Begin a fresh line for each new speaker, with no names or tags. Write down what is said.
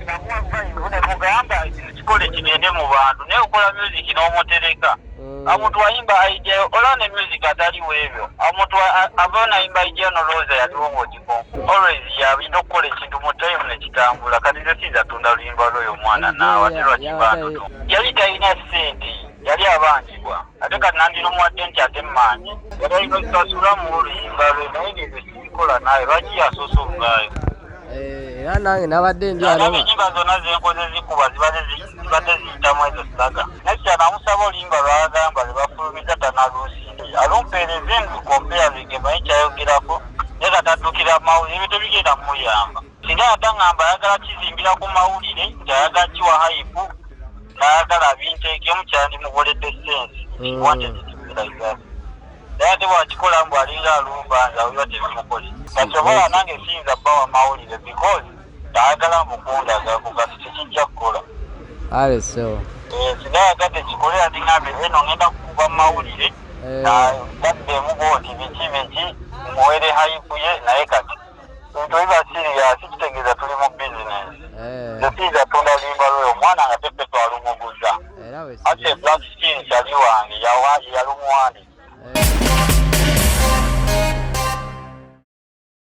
Namuwa vibe ne mugamba kikole kigende mu bantu, naye okola music n'omutereka. Omuntu ayimba idea, olaba ne music ataliwo ebyo. Omuntu ava nayimba idea nolowooza yaliwo ng'ogikonko. Always yalina okukola ekintu mu time nekitambula. Kati nze siyinza tunda luyimba lw'oyo omwana naawe, ate lwaki bantu yali talina ssente, yali abanjibwa, ate kati nandirumuwadde nti ate mmanje yali alina okusasula mu oluyimba lwe, naye ng'ebyo sibikola. Naawe lwaki yasoose ovaayo?
Eh, era nange nabadde ndi
wano. Enyimba zonna zenkoze zikuba zibadde ziyitamu ezo saga. Nekya namusaba oluyimba lwagamba lwebafulumiza tanaluusi alumpeereze nducomparinge manyi kyayogerako, naye kataddukira mawulire, ebyo tebigenda kumuyamba. Singa yataŋŋamba ayagala kizimbira ku mawulire, nti ayagala kiwa hype, nayagala binteekemu, kyandimukoledde sense. Wanted it to be like that, naye ate bwakikola mbu alinga alumba nze, awo biba tebimukole. Kati oba nange siyinza bbawa mawulire because ayagala mbukundaga ku, kati tekijja kukola.
Ale so.
Eh, singa yagadde kikole, ati ŋambe eno ngenda kukuba mawulire, gaddemu bwoti biki biki, muwere hype ye. Naye kati bintu biba serious, kitegeeza tuli mu bizinesi. Nze siyinza tunda luyimba lwoyo omwana nga teffe twalumuguza.
Era we.
Ate Black Skin kyali wange yalumuwandika.